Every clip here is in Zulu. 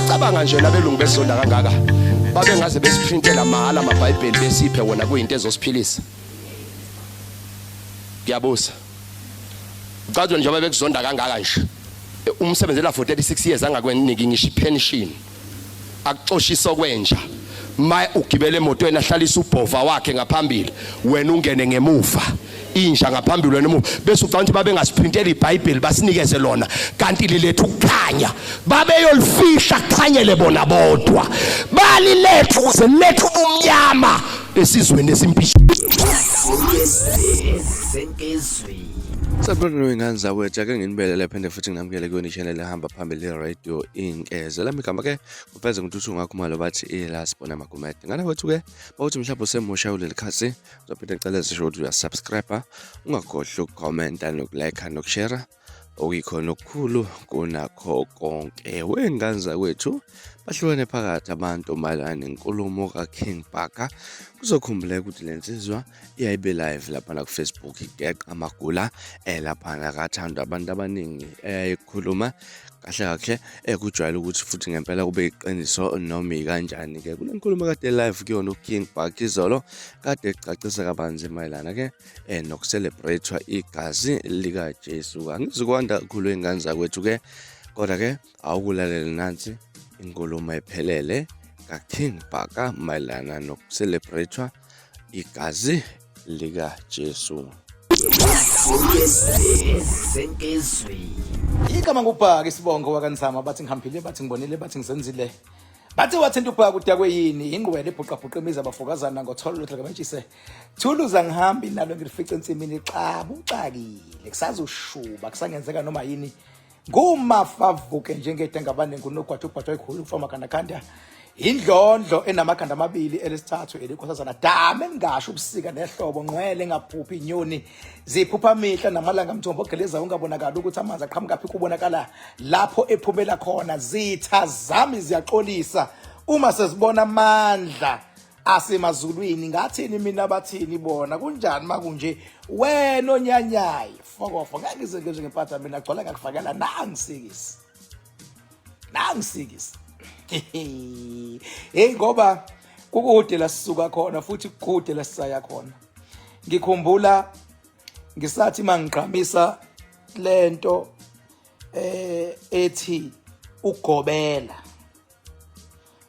Ucabanga nje labelungu besizonda kangaka babengaze besiprintela mahhala amabhayibheli besiphe wona kuyinto ezosiphilisa. Ngiyabuza. Ucabanga njengoba bekuzonda kangaka nje umsebenzela for 36 years angakweniki ngisho ipension akuxoshisa okwenja ma ugibele emotweni ahlalisa ubhova wakhe ngaphambili wena ungene ngemuva inja ngaphambili wena emuva bese ucabanga ukuthi babengasiprintela iBhayibheli basinikeze lona kanti liletha ukukhanya babeyolifihla kukhanyele bona bodwa baliletha ukuze lethe ubumnyama esizweni esimpishini. Sabona wengane zakwethu ake nginibelele phinde futhi nginamukele kuyona i-channel ehamba phambili i-radio Inkeze. Lami igama ke uveze ngintuthu ngakhumalo bathi ila sibona magumede. Ngane wethu ke bawuthi mhlawumbe usemusha kuleli khasi uzophinde ngicela zisho ukuthi uyasubscribe ungakhohlwa ukukhomenta nokulike nokushare okuyikhona okukhulu kunakho konke. Wengane zakwethu bahlukene phakathi abantu mayelana nenkulumo kaKing Bhaka. Kuzokhumbuleka ukuthi le nsizwa iyayibe live laphana kuFacebook igeqa amagula laphana kathandwa abantu abaningi eyayikhuluma kahle kahle ekujwayele ukuthi futhi ngempela kube iqiniso noma ikanjani ke kule nkulumo kade live kuyona uKing Bhaka izolo kade ecacisa kabanzi mayelana ke nokucelebrate igazi likaJesu. Angizukwanda kakhulu iy'ngane zakwethu ke kodwa ke awukulalele nansi inkulumo ephelele kaKing Bhaka mayelana nokucelebrate igazi likaJesu. Igama ngubhaka isibongo wakaNzama bathi ngihambile bathi ngibonile bathi ngizenzile bathi wathinta ubhaka udakwe yini ingqwele ebhuqabhuqa imizi abafokazana ngotholo lutho kamentshise thuluza ngihambi nalo ngilifice ensimini xabu uxakile kusazoshuba kusangenzeka noma yini ngumafavuke njengedengabane ngunogwaja ugwajwa ikhulu kufa magandakhanda indlondlo enamakhanda amabili elesithathu elikhosazana dame engingasho ubusika nehlobo ngqwele engaphuphi inyoni ziphupha mihla namalanga mthombo ogelezayo ungabonakali ukuthi amanzi aqhamukaphi kubonakala lapho ephumela khona zitha zami ziyaxolisa uma sezibona amandla asemazulwini ngathini mina bathini bona kunjani makunje wena onyanyayi fokofo ngeke ngize nje ngempatha mina gcwala ngakufakela nangisikisi nangisikisi hey ngoba kukude la sisuka khona futhi kukude la sisaya khona ngikhumbula ngisathi mangigqamisa lento eh ethi ugobela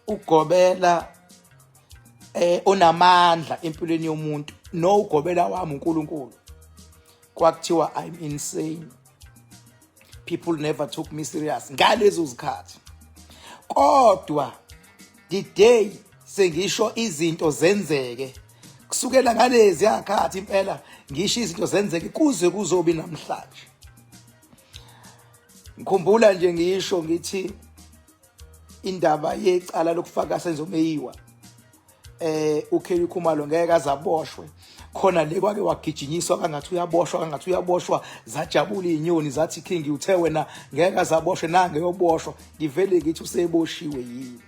ugobela eh onamandla empilweni yomuntu no ugobela wami uNkulunkulu kwakuthiwa I'm insane people never took me serious ngalezo zikhathi kodwa the day sengisho izinto zenzeke kusukela ngalezi akhathi impela ngisho izinto zenzeke kuze kuzobi namhlanje ngikhumbula nje ngisho ngithi indaba yecala lokufaka Senzo Meyiwa eh uKelly Khumalo ngeke azaboshwe khona le kwake wagijinyiswa kangathi uyaboshwa kangathi uyaboshwa zajabula izinyoni zathi King uthe wena ngeke azaboshwe nange yoboshwa ngivele ngithi useboshiwe yini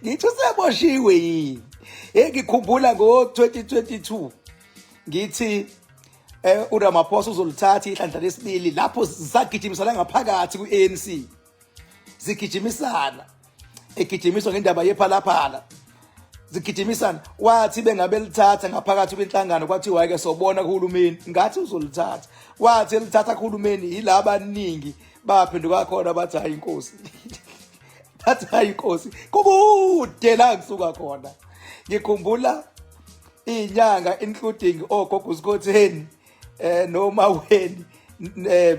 ngithi useboshiwe yini engikhumbula ngo 2022 ngithi eh uRamaphosa uzolithatha ihlandla lesibili lapho zisagijimisana ngaphakathi kwi-ANC zigijimisana egijimiswa ngendaba yephalaphala zigijimisana wathi bengabe lithatha ngaphakathi kwinhlangano kwathiwa ke sobona kuhulumeni ngathi uzolithatha wathi elithatha kuhulumeni yilaba abaningi baphenduka khona bathi hayi inkosi bathi hayi inkosi kukude la ngisuka khona ngikhumbula inyanga including ogogo uSikhotheni eh noma weni eh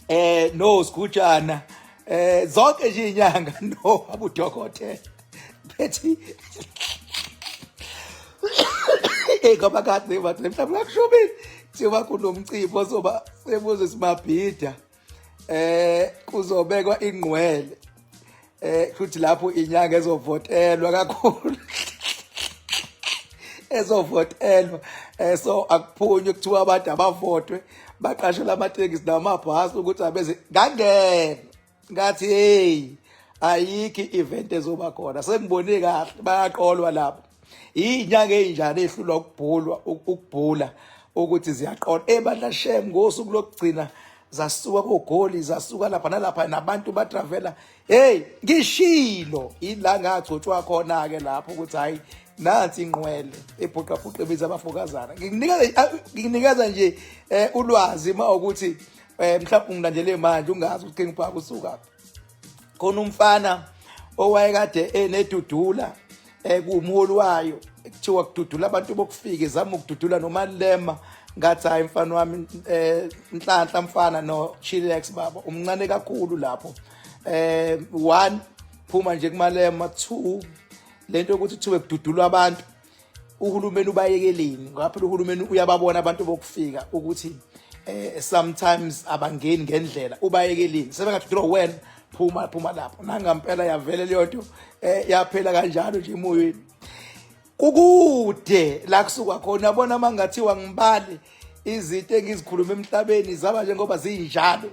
eh no sigujana eh zonke nje inyanga no abudokotela bethi eh ngoba kade bathi mhlawumbe ngakushubile kuthiwa kunomcimbi ozoba sebuze simabhida eh kuzobekwa ingqwele eh futhi lapho inyanga ezovotelwa kakhulu ezovotelwa eh so akuphunywe kuthiwa abantu abavotwe baqashelwa amatekisi namabhasi ukuthi abeze ngangena ngathi hey ayikho i-event ezoba khona sengibone kahle bayaqolwa lapho iyinyanga ezinjani ehlulwa ukubhulwa ukubhula ukuthi ziyaqola ebandla shem ngosuku lokugcina. Zasuka koGoli, zasuka lapha nalapha, nabantu batravela. Hey, ngishilo ila ngagcotshwa khona ke lapho ukuthi hayi, nansi inqwele ebhuqabhuqa ibiza abafokazana. Ngikunikeza nje ulwazi uma ukuthi mhlawumbe ungilandele manje ungazi ukuthi King Bhaka usuka khona. Umfana owayekade enedudula, kuwumholi wayo, kuthiwa kududula abantu bokufika, izama ukududula noMalema. Ngathi hayi mfana wami, Nhlanhla mfana, no chillax baba, umncane kakhulu lapho. One, phuma nje kuMalema. Two, lento yokuthi kuthiwe kududulwa abantu, uhulumeni ubayekeleni? Ngoba phela uhulumeni uyababona abantu bokufika ukuthi sometimes abangeni ngendlela. Ubayekeleni sebengadudulwa? Wena phuma, phuma lapho. Nangampela yavele leyo nto, yaphela kanjalo nje emoyeni. Kukude la kusuka khona. Yabona, mangathiwa ngibale izinto engizikhuluma emhlabeni zaba njengoba zinjalo,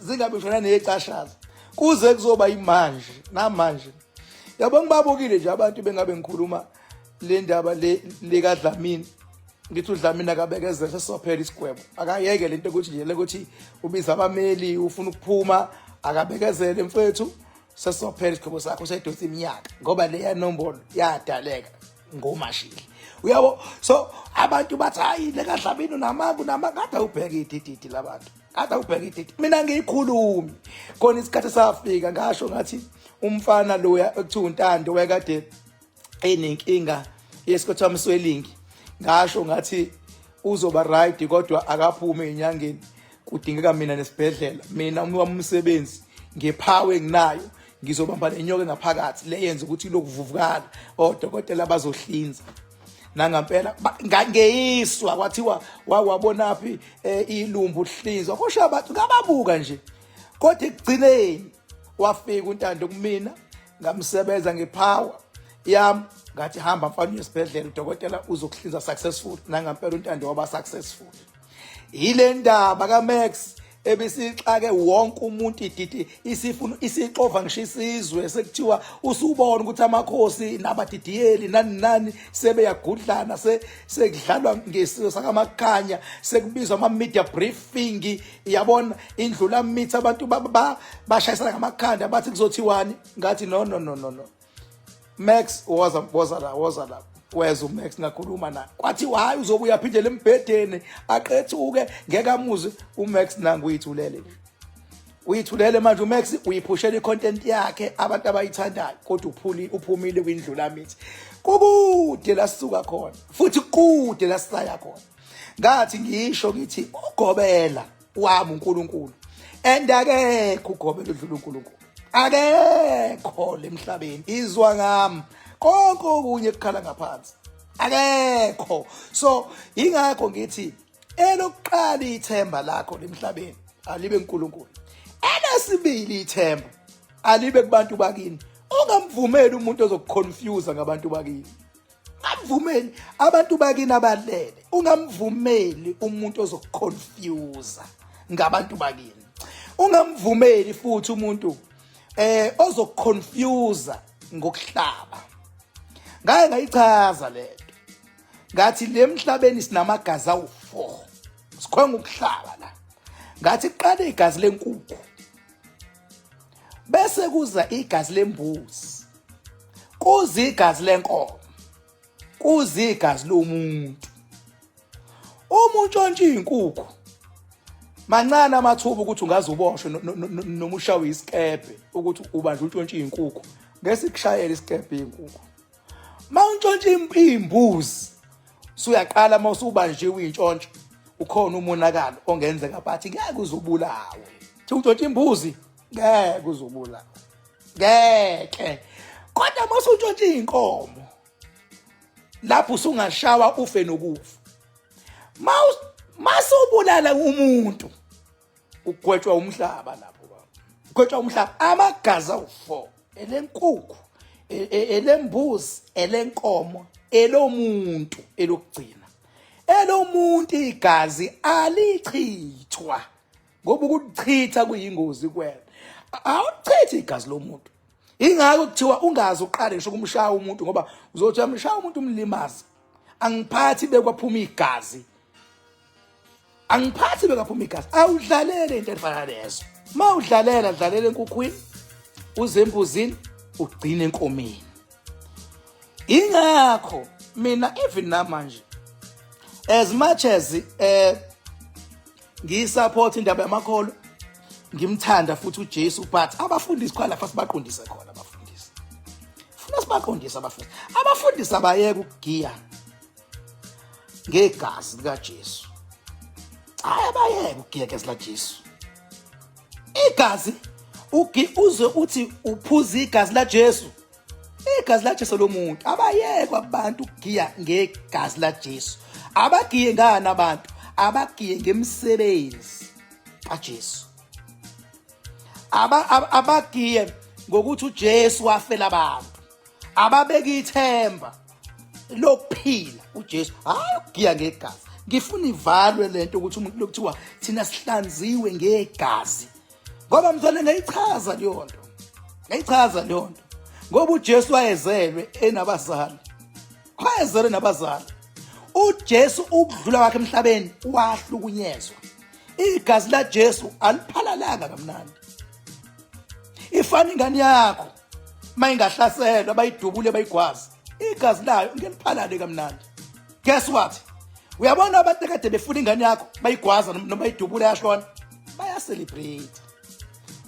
zingabe shona necashaza kuze kuzoba imanje namanje. Yabo, ngibabukile nje abantu bengabe ngikhuluma le ndaba le likaDlamini, ngithi uDlamini akabekezele, sesizophela isigwebo. Akayeke lento ukuthi nje lekuthi ubiza abameli, ufuna ukuphuma. Akabekezele mfethu, sesizophela isigwebo sakho, seyidonsa iminyaka ngoba leya nombolo yadaleka ngomashili, uyabo. So abantu bathi hayi, lekaDlamini unamanga, unamanga. Kade ubheka idididi labantu, kade ubheka ididi. Mina ngiyikhulumi khona. Isikhathi safika, ngasho ngathi umfana loya ekuthiwa uNtando wayekade enenkinga ye-scrotum swelling, ngasho ngathi uzoba right, kodwa akaphume enyangeni, kudingeka mina nesibhedlela. Mina wami umsebenzi ngephawe enginayo, ngizobamba nenyoka engaphakathi le yenza ukuthi lokuvuvukala, odokotela bazohlinza. Nangampela ngangeyiswa, kwathiwa wawabonaphi ilumbu hlinzwa, kusho abantu ngababuka nje. Kodwa ekugcineni wafika uNtando kumina, ngamsebenza ngepower yami, ngathi hamba mfana uye esibhedlela, udokotela uzokuhlinza successful. Nangampela uNtando waba successful. Yile ndaba kaMax ebisixake wonke umuntu, ididi isifuna isixova ngisho isizwe. Sekuthiwa usubona ukuthi amakhosi nabadidiyeli nani nani sebeyagudlana, sekudlalwa ngesizwe sakaMakhanya, sekubizwa ama-media briefing. Yabona, indlula mithi, abantu bashayisana ngamakhanda, bathi kuzothiwani. Ngathi no, no, no, no, no, Max, woza, woza la, woza la. Weza uMax, ngakhuluma naye, kwathiwa hayi, uzobuya aphindele embhedeni, aqethuke, ngeke amuzwe uMax. Nangu uyithulele nje, uyithulele manje uMax, uyiphushela icontent yakhe abantu abayithandayo, kodwa uphuli uphumile kwindlula mithi. Kukude la sisuka khona, futhi kude la sisaya khona. Ngathi ngisho ngithi ugobela wami uNkulunkulu, and akekho ugobela udlula uNkulunkulu, akekho lemhlabeni. Izwa ngami, konke okunye kukhala ngaphansi, akekho. So ingakho ngithi elokuqala ithemba lakho lemhlabeni alibe uNkulunkulu, elesibili ithemba alibe kubantu bakini. Ungamvumeli umuntu ozokuconfuse ngabantu bakini, ungamvumeli. Abantu bakini abalele. Ungamvumeli umuntu ozokuconfuse ngabantu bakini. Ungamvumeli futhi umuntu ozokuconfuse ngokuhlaba. Ngaye ngayichaza lento, ngathi le mhlabeni sinamagazi awu4, sikhonga ukuhlaba la. Ngathi kuqala igazi lenkukhu, bese kuza igazi lembuzi, kuza igazi lenkomo, kuza igazi lomuntu. Uma untshontsha izinkukhu, mancane amathuba ukuthi ungaze uboshwe noma ushawe isikebhe ukuthi ubanjwe untshontsha izinkukhu. Ngeke sikushayele isikebhe izinkukhu. Ma untshontsha imbuzi, suyaqala uma usubanjiwe intshontsho, ukhona umonakalo ongenzeka, but ngeke uzubulawe. Thi untshontsha imbuzi, ngeke uzubulawe, ngeke. Kodwa uma usuntshontsha iy'nkomo, lapho usungashawa ufe nokufa. Masubulala umuntu, ugwetshwa umhlaba lapho baba, ugwetshwa umhlaba. Amagazi awu-4, elenkukhu, elembuzi, elenkomo, elomuntu. Elokugcina elomuntu, igazi alichithwa ngoba ukuchitha kuyingozi kuwena. Awuchithi igazi lomuntu. Ingakho kuthiwa ungaze uqale ngisho ukumshaya umuntu, ngoba uzothi uyamshaya umuntu umlimaze. Angiphathi bekwaphuma igazi. Angiphathi bekaphuma igazi. Awudlalele into efana lezo. Mawudlalela dlalela enkukhwini, uze embuzini, ugcine enkomeni. Ingakho mina even namanje as much as ngiyisupport indaba yamakholwa, ngimthanda futhi uJesu, but abafundisi khona lapha sibaqondise khona abafundisi. Funa sibaqondise abafundisi. Abafundisi abayeke ukugiya ngegazi likaJesu. Hayi, abayeke ukugiya igazi laJesu. Igazi ugi uze uthi uphuza igazi laJesu. Igazi laJesu lomuntu. Abayekwa abantu ukugiya ngegazi laJesu. Abagiye ngani abantu? Abagiye ngemisebenzi kaJesu. Abagiye ngokuthi uJesu wafela abantu. Ababeka ithemba lokuphila uJesu, hayi ukugiya ngegazi. Ngifuna ivalwe lento ukuthi umuntu lokuthiwa thina sihlanziwe ngegazi, ngoba mzwane ngayichaza leyo nto, ngayichaza leyo nto, ngoba uJesu wayezelwe enabazali, wayezelwe nabazali. uJesu ukudlula kwakhe emhlabeni wahlukunyezwa, igazi laJesu aliphalalanga kamnandi. Ifana ingane yakho mayingahlaselwa, bayidubule, bayigwaze, igazi layo ngeliphalale kamnandi. Guess what? Uyabona abantu ekade befuna ingane yakho bayigwaza noma bayidubule yashona, bayacelebrate,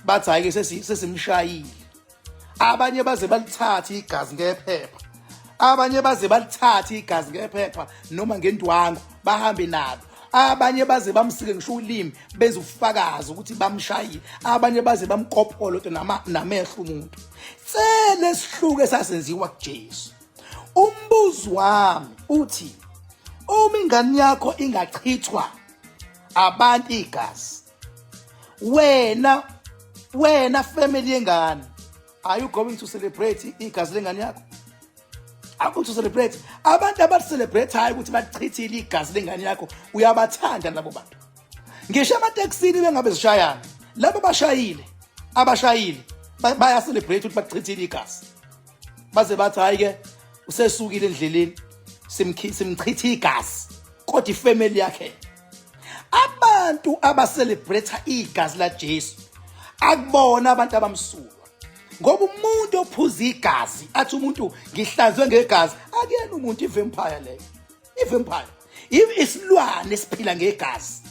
bathi hayi ke sesimshayile. Abanye baze balithathe igazi ngephepha, abanye baze balithathe igazi ngephepha noma ngendwangu bahambe nalo, abanye baze bamsike ngisho ulimi benze ubufakazi ukuthi bamshayile, abanye baze bamkopholo namehlo umuntu. Tsele sihluke esasenziwa kuJesu. Umbuzo wami uthi, uma ingane yakho ingachithwa abantu igazi, wena family yengane, are you going to celebrate igazi lengane yakho? Are you going to celebrate? Abantu abacelebrate hayi ukuthi bachithile igazi lengane yakho, uyabathanda labo bantu? Ngisho amatekisini bengabe zishayana, labo bashayile, abashayile baya celebrate ukuthi bachithile igazi, baze bathi hayi ke usesukile endleleni, simchitha igazi. Kodwa ifamily yakhe, abantu abacelebrate igazi la Jesu akubona abantu abamsulwa, ngoba umuntu ophuza igazi athi umuntu ngihlanzwe ngegazi akuyena umuntu, ivampire leyo, ivampire, isilwane esiphila ngegazi,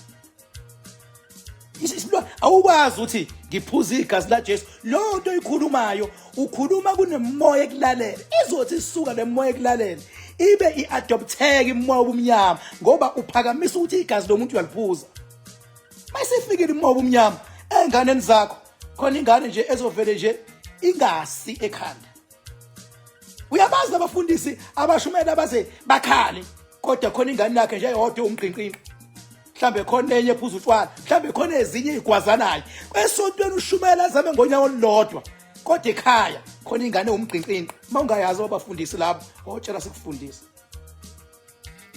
isilwane. Awukwazi ukuthi ngiphuza igazi la Jesu. Lo nto oyikhulumayo, ukhuluma kunemoya ekulalela, izothi isuka lemoya ekulalela ibe iadopteka imoya obumnyama, ngoba uphakamisa ukuthi igazi lomuntu uyaliphuza. Mayisifikile imoya obumnyama enganeni zakho, khona ingane nje ezovele nje ingasi ekhanda. Uyabazi abafundisi abashumela abaze bakhale, kodwa khona ingane yakhe nje eyodwa umqinqinqi, mhlambe khona enye ephuza utshwala, mhlambe khona ezinye izigwazanayo esontweni, ushumela azame ngonyawo olulodwa, kodwa ekhaya khona ingane umqinqinqi. Uma ungayazi abafundisi labo, otshela sikufundise,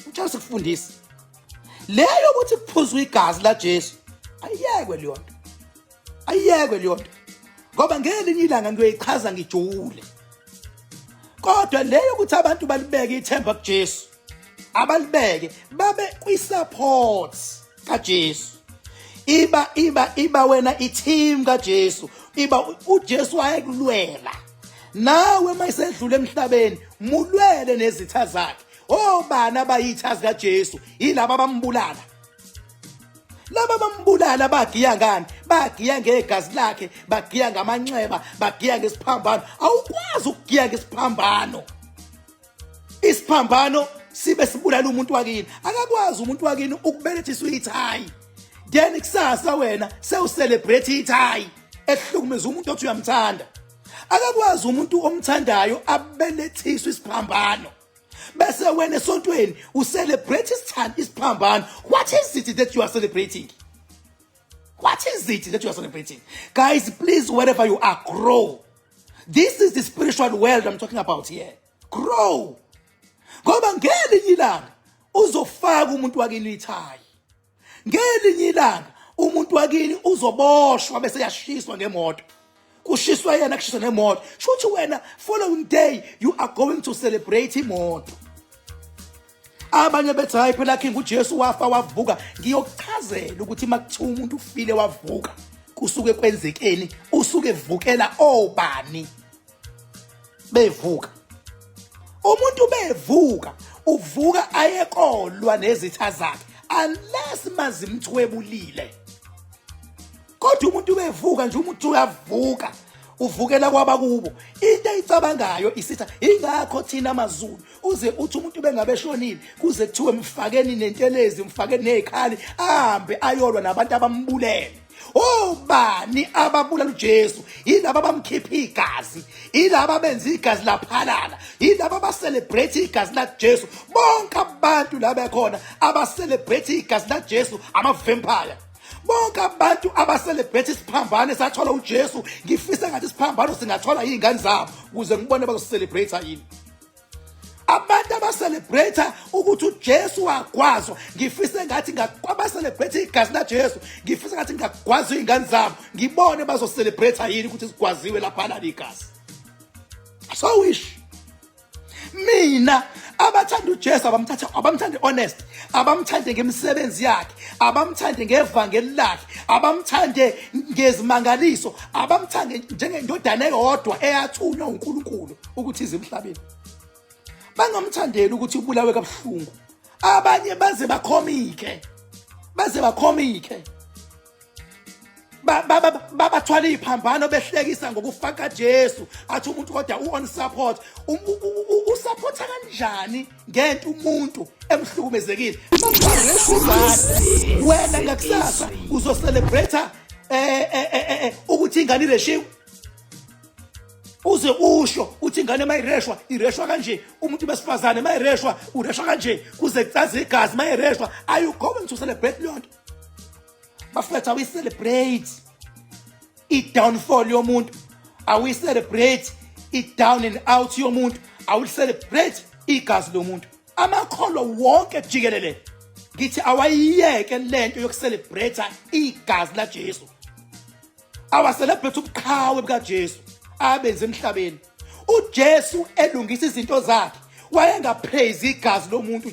utshela sikufundise leyo ukuthi kuphuzwa igazi la Jesu. Ayiyekwe leyo nto, ayiyekwe leyo nto, ngoba ngelinye ilanga ngiyoyichaza ngijule. Kodwa leyo ukuthi abantu balibeke ithemba kuJesu, abalibeke babe kwi-support kaJesu, iba wena i-team kaJesu, iba uJesu wayekulwela nawe. Mayisedlule emhlabeni, mulwele nezitha zakhe. Obani abayitha zikaJesu? Yilaba abambulala. Laba bambulala bagiya ngani? Bagiya ngegazi lakhe, bagiya ngamanxeba, bagiya ngesiphambano. Awukwazi ukugiya ngesiphambano, isiphambano sibe sibulala umuntu wakini. Akakwazi umuntu wakini ukubelethiswa ithayi, then kusasa wena sewucelebrate ithayi ehlukumeza umuntu othi uyamthanda. Akakwazi umuntu omthandayo abelethiswe isiphambano, bese wena esontweni ucelebrate isithanda isiphambano. What is it that you are celebrating? What is it that you are celebrating? Guys, please, wherever you are, grow. This is the spiritual world I'm talking about here. Grow, ngoba ngelinye ilanga uzofaka umuntu wakini ithayi, ngelinye ilanga umuntu wakini uzoboshwa bese yashiswa ngemoto, kushiswa yena, kushiswa nemoto. Shuthi wena following day you are going to celebrate imoto. Abanye bethi hayi phela King uJesu wafa wavuka. Ngiyokuchazela ukuthi makuthiwa umuntu ufile wavuka kusuke kwenzekeni, usuke evukela obani bevuka. Umuntu bevuka uvuka ayekolwa nezitha zakhe unless mazimthwebulile. Kodwa umuntu bevuka nje, umuntu uyavuka uvukela kwabakubo into ayicabangayo isitha. Ingakho thina amaZulu uze uthi umuntu bengabe eshonile kuze kuthiwe mfakeni nentelezi, mfakeni nezikhali, ahambe ayolwa nabantu abambulele. Obani ababulala uJesu? Yilaba abamkhipha igazi, yilaba abenza igazi laphalala, yilaba abacelebrate igazi laJesu. Bonke abantu la bekhona abacelebrate igazi laJesu ama-vampire. Bonke abantu abacelebrate isiphambano esathola uJesu, ngifisa ngathi isiphambano singathola izingane zabo ukuze ngibone bazocelebrate yini. Abantu abacelebrate ukuthi uJesu wagwazwa, ngifise ngathi abacelebrate igazi laJesu, ngifisa ngathi ngagwazwa izingane zabo, ngibone bazocelebrate yini ukuthi sigwaziwe laphana igazi. So wish mina abathanda uJesu abamthatha, abamthande honest, abamthande ngemisebenzi yakhe, abamthande ngevangeli lakhe, abamthande ngezimangaliso, abamthande njengendodana eyodwa eyathunywa uNkulunkulu ukuthi ize emhlabeni. Bangamthandeli ukuthi ubulawe kabuhlungu. Abanye baze bakhomike, baze bakhomike, babathwala iziphambano behlekisa ngokufa kaJesu. Athi umuntu kodwa u-on support, usupporta kanjani ngento umuntu emhlukumezekile? Wena ngakusasa uzocelebrate ukuthi ingane ireshiwe, uze usho uthi ingane mayireshwa ireshwa kanje, umuntu besifazane mayireshwa ureshwa kanje, kuze kucaze igazi mayireshwa. Are you going to celebrate leyo nto? Bafethu, awi-celebrate i-downfall yomuntu, awi-celebrate i-down and out yomuntu, awi-celebrate igazi lomuntu. Amakholwa wonke jikelele ngithi awayiyeke lento yokucelebrate igazi laJesu, awacelebrate ubuqhawe bukaJesu abenze emhlabeni. uJesu elungisa izinto zakhe wayengapraise igazi lomuntu.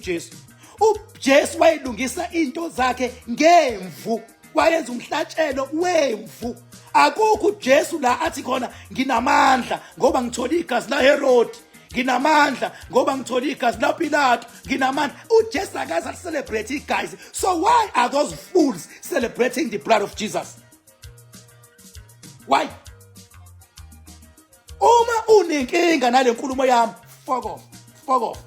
uJesu wayelungisa into zakhe ngemvu, wayenza umhlatshelo wemvu. Akukho uJesu la athi khona nginamandla ngoba ngithola igazi la Herod, nginamandla ngoba ngithola igazi la Pilato, nginamandla. uJesu akaze celebrate igazi. So why are those fools celebrating the blood of Jesus? Why? Uma unenkinga nale nkulumo yami, fuck off, fuck off,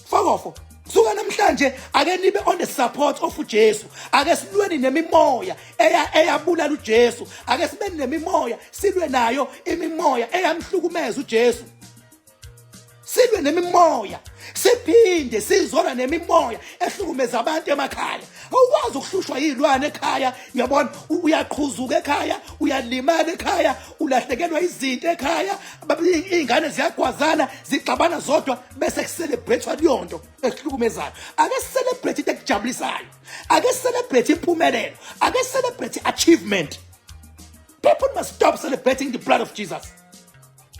fuck off. Suka namhlanje ake nibe on the support of uJesu. Ake silweni nemimoya eyabulala uJesu. Ake sibe nemimoya, silwe nayo imimoya eyamhlukumeza uJesu. Silwe nemimoya, siphinde sizona nemimoya ehlukumeza abantu emakhaya. Awukwazi ukuhlushwa yilwane ekhaya, uyabona, uyaqhuzuka ekhaya, uyalimala ekhaya, ulahlekelwa izinto ekhaya, iy'ngane ziyagwazana, zixabana zodwa, bese kucelebrate leyo nto ehlukumezayo. Ake celebrate into ekujabulisayo, ake celebrate impumelelo, ake celebrate achievement. People must stop celebrating the blood of Jesus.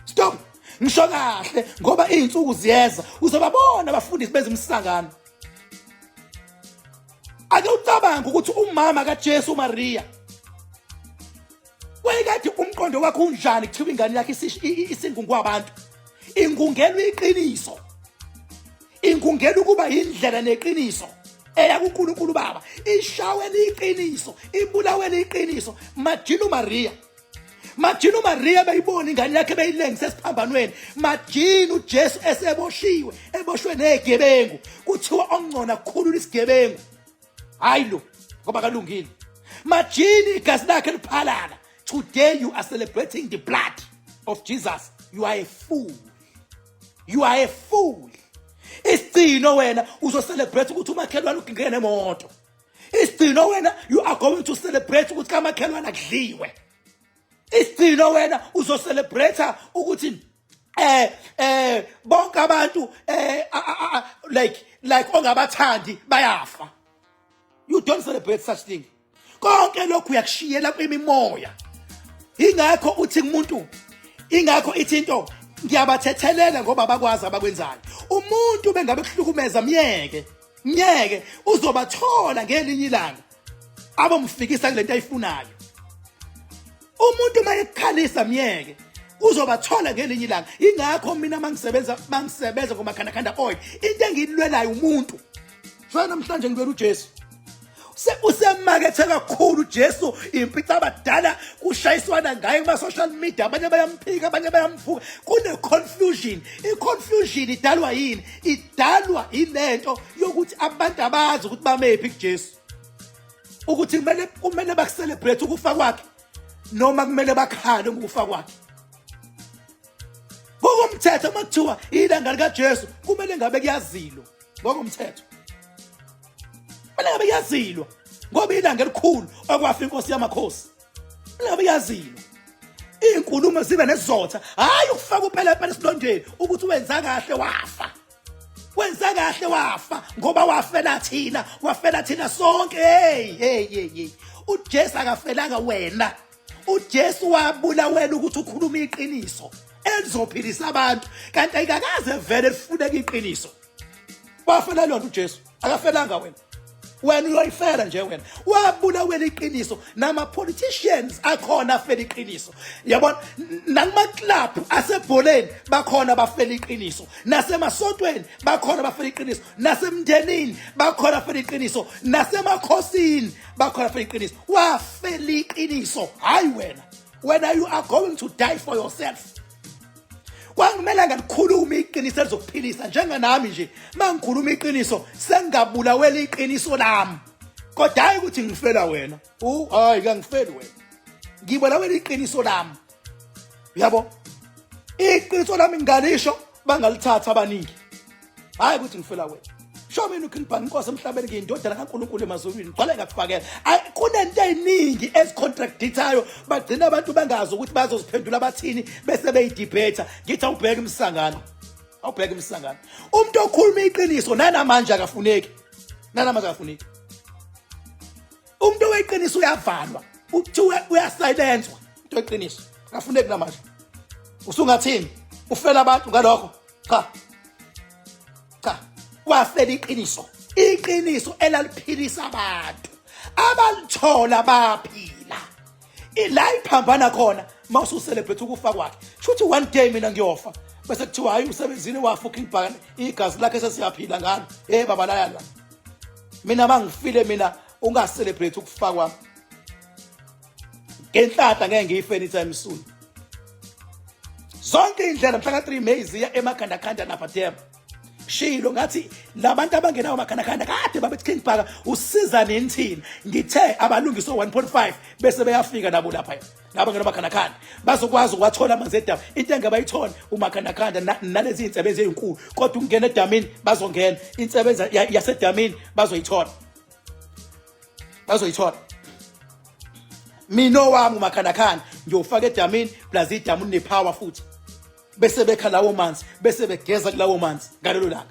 Stop. Ngisho kahle ngoba izinsuku ziyeza, uzobabona abafundisi benza umsangano. Ake ucabange ukuthi umama kaJesu uMaria wayekade umqondo wakhe unjani kuthiwa ingane yakhe isingungu abantu, ingungelwa iqiniso, ingungela ukuba indlela neqiniso eya kuNkulunkulu Baba, ishawela iqiniso, ibulawela iqiniso. Majina uMaria, majina uMaria beyibona ingane yakhe beyilengise esiphambanweni, majina uJesu eseboshiwe, eboshwe nezigebengu, kuthiwa ongcona kukhulula isigebengu, hayi lo ngoba kalungile. Majini igazi lakhe liphalala. Today you are celebrating the blood of Jesus. You are a fool, you are a fool. Isigcino wena uzocelebrate ukuthi umakhelwane ugingene nemoto. Isigcino wena, you are going to celebrate ukuthi kamakhelwane akudliwe. Isigcino wena uzocelebrate ukuthi bonke abantu like ongabathandi bayafa. You don't celebrate such thing. Konke lokhu uyakushiyela kwimimoya. Ingakho uthi kumuntu, ingakho ithi into Ngiyabathethelela ngoba abakwazi abakwenzayo. Umuntu bengabe kuhlukumeza myeke, myeke uzobathola ngelinye ilanga abomfikisa kulento ayifunayo. Umuntu uma ekukhalisa myeke uzobathola ngelinye ilanga. Ingakho mina mangisebenza mangisebenza ngomakhandakhanda oil, into engiyilwelayo umuntu. Fana namhlanje ngilwela uJesu. Usemakethe kakhulu uJesu, impica abadala kushayiswana ngaye kuma social media, abanye bayamphika, abanye bayamvuka. Kune confusion. I confusion idalwa yini? Idalwa ilento yokuthi abantu abazi ukuthi bamephi kuJesu. Ukuthi kumele bakucelebrate ukufa kwakhe noma kumele bakhale ngokufa kwakhe. Ngokomthetho uma kuthiwa ilanga likaJesu kumele ngabe kuyazilwa ngokomthetho. Kumele ngabe kuyazilwa ngoba ilanga elikhulu okwafa inkosi yamakhosi. Kumele ngabe kuyazilwa. Izinkulumo zibe nesizotha, hayi ukufaka upelepele esilondeni ukuthi wenza kahle wafa. Wenza kahle wafa ngoba wafela thina, wafela thina sonke. Hey hey hey. uJesu akafelanga wena. uJesu wabulawela ukuthi ukhuluma iqiniso elizophilisa abantu, kanti ayikakaze vele lifuneka iqiniso. Wafela lona uJesu, akafelanga wena. Wena uyoyifela nje wena. Wabulawela iqiniso, nama politicians akhona afela iqiniso. Yabona nakuma club asebholeni bakhona bafela iqiniso, nasemasontweni bakhona bafela iqiniso, nasemndenini bakhona bafela iqiniso, nasemakhosini bakhona bafela iqiniso. Wafela iqiniso, hayi wena. Wena you are going to die for yourself. Kwangimele ngalikhuluma iqiniso elizokuphilisa njenganami nje mangikhuluma iqiniso sengingabulawela iqiniso lami, kodwa hayi ukuthi ngifela wena. Hayi kangifeli wena, ngibulawela iqiniso lami. Yabo, iqiniso lami ngingalisho bangalithatha abaningi, hayi ukuthi ngifela wena. Sho mina uKing Bhaka inkosi emhlabeni, ngiyindodana kaNkulunkulu emazulwini, ngigcwale ngakufakela. Kunento eziningi ezicontradictayo, bagcina abantu bengazi ukuthi bazoziphendula bathini bese beyidebate. Ngithi awubheke imsangano, awubheke imsangano. Umuntu okhuluma iqiniso nanamanje akafuneki, nanamanje akafuneki. Umuntu oweqiniso uyavalwa, ukuthiwe uyasilenzwa. Umuntu weqiniso akafuneki namanje. Usungathini? Ufela abantu ngalokho? Cha cha, wafela iqiniso, iqiniso elaliphilisa abantu, abalithola baphila. Ila iphambana khona mawusucelebrate ukufa kwakhe. Shuthi one day mina ngiyofa bese kuthiwa hayi usebenzini wafa uKing Bhaka, igazi lakhe sesiyaphila ngalo. Hey baba laya la, mina mangifile mina ungacelebrate ukufa kwami. Ngenhlanhla ngeke ngife anytime soon. Zonke indlela mhla ka 3 May ziya emakhandakhanda napha. Shilo ngathi labantu abangenawo amakhandakhanda kade babethi King Bhaka usiza nini thina. Ngithe abalungiswe 1.5 bese beyafika nabo lapha, laba ngena amakhandakhanda bazokwazi ukuwathola amanzi edamu. Into engabayithola umakhandakhanda nalezi iy'nsebenzi ey'nkulu, kodwa ukungena edamini bazongena, insebenzi yasedamini bazoyithola, bazoyithola. Mina owami umakhandakhanda ngiyofaka edamini, plus idamu linepower futhi, bese bekha lawo manzi bese begeza kulawo manzi ngalelo langa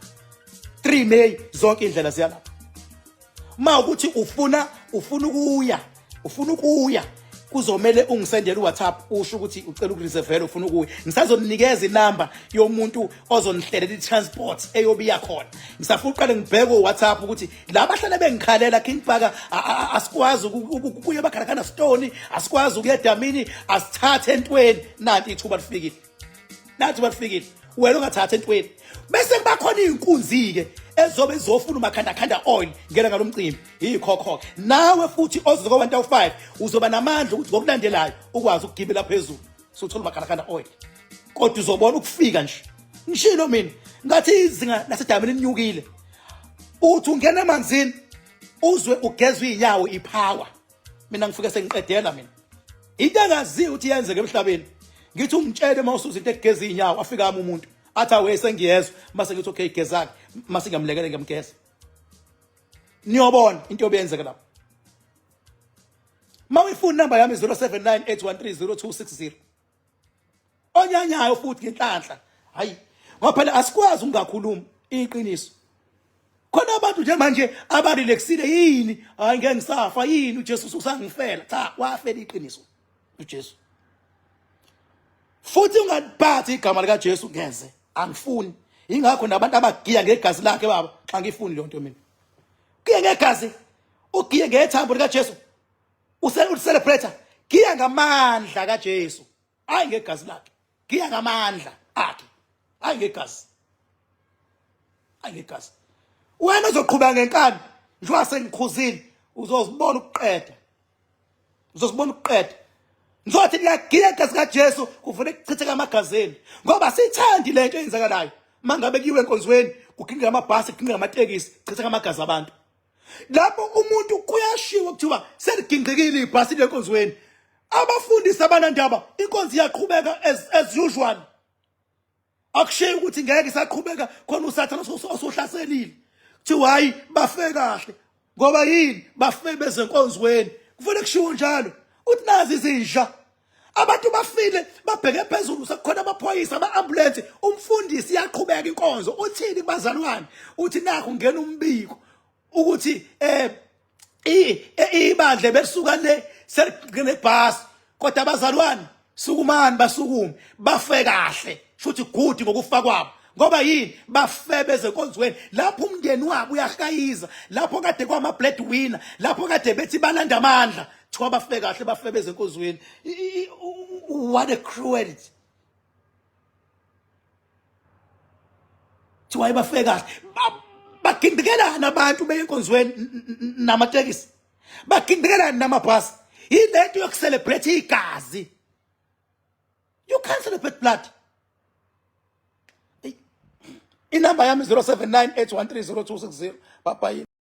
3 May. Zonke indlela ziyalapha. Ma ukuthi ufuna ukuya, ufuna ukuya, kuzomele ungisendele uWhatsApp usho ukuthi ucela ukureservela, ufuna ukuya. Ngisazonikeza inamba yomuntu ozonihlelela i-transport eyobiya khona. Ngisafuna uqale ngibheke uWhatsApp ukuthi laba hlale bengikhalela King Bhaka, asikwazi ukuya bakharakana stone, asikwazi ukuya edamini, asithathe entweni. Nanti ithuba lifikile, nanti ithuba lifikile. Wena ungathatha entweni, bese kuba khona iy'nkunzi-ke ezobe zizofuna umakhandakhanda oil ngena ngalo mcimbi yikhokho. Nawe futhi ozoza ko-105 uzoba namandla ukuthi ngokulandelayo ukwazi ukugibela phezulu suthola umakhandakhanda oil, kodwa uzobona ukufika nje. Ngishilo mina ngathi izinga lasedamini linyukile, uthi ungena emanzini uzwe ugezwa iy'nyawo ipower. Mina ngifike sengiqedela mina into engaziyo ukuthi yenzeke emhlabeni. Ngithi ungitshele uma usuza into ekugeza iy'nyawo, afika ami umuntu athi awe sengiyezwa, mase ngithi okay gezake, mase ngiyamlekela ngiyamgeza. Niyobona into yobenzeka lapho. Uma uyifuna inamba yami 0798130260. Onyanyayo futhi ngenhlanhla, hayi ngoba phela asikwazi ukungakhulumi iqiniso. Khona abantu njengamanje abarelaxile, yini hayi ngeke ngisafa yini, uJesu usangifela. Cha, wafela iqiniso uJesu. Futhi ungaliphathi igama lika Jesu ngeze. Angifuni. Ingakho nabantu abagiya ngegazi lakhe baba, angifuni leyo nto mina. Giya ngegazi, ugiye ngethambo lika Jesu. Use ucelebrate. Giya ngamandla kaJesu. Hayi ngegazi lakhe. Giya ngamandla akhe. Hayi ngegazi. Hayi ngegazi. Wena uzoqhubeka ngenkani njengoba sengikhuzile uzozibona ukuqeda. Uzosibona ukuqeda. Ngizothi niyagiya igazi kaJesu kuvele kuchitheka amagazini ngoba sithandi lento eyenzakalayo. Mangabe kuyiwe enkonzweni kuginqika amabhasi kuginqika amatekisi kuchitheka amagazi abantu. Lapho umuntu kuyashiwo kuthiwa seligingqikile ibhasi lenkonzweni. Abafundisi abanandaba inkonzo iyaqhubeka as usual. Akushiyi ukuthi ngeke isaqhubeka khona usathane osuhlaselile. Kuthiwa hayi bafe kahle ngoba yini bafe bezenkonzweni. Kufanele kushiwo njalo. Uthi nazi izinja abantu bafile babheke phezulu sekukhona amaphoyisa ama-ambulensi umfundisi iyaqhubeka inkonzo uthini kubazalwane uthi nakho ngena umbiko ukuthi eh ibandla belisuka le seligcine ibhasi kodwa abazalwane sukumani basukume bafe kahle shuthi good ngokufa kwabo ngoba yini bafe bezenkonzweni lapho umndeni wabo uyahayiza lapho kade kwama bread winner lapho kade bethi balanda amandla thiwa bafe kahle bafe bezenkonzweni what a cruelty Thiwa bafe kahle bagindikelana abantu beye enkonzweni namatekisi bagindikelana namabhasi yilento yokucelebrate igazi you can't celebrate blood inamba yami 0798130260 bye bye.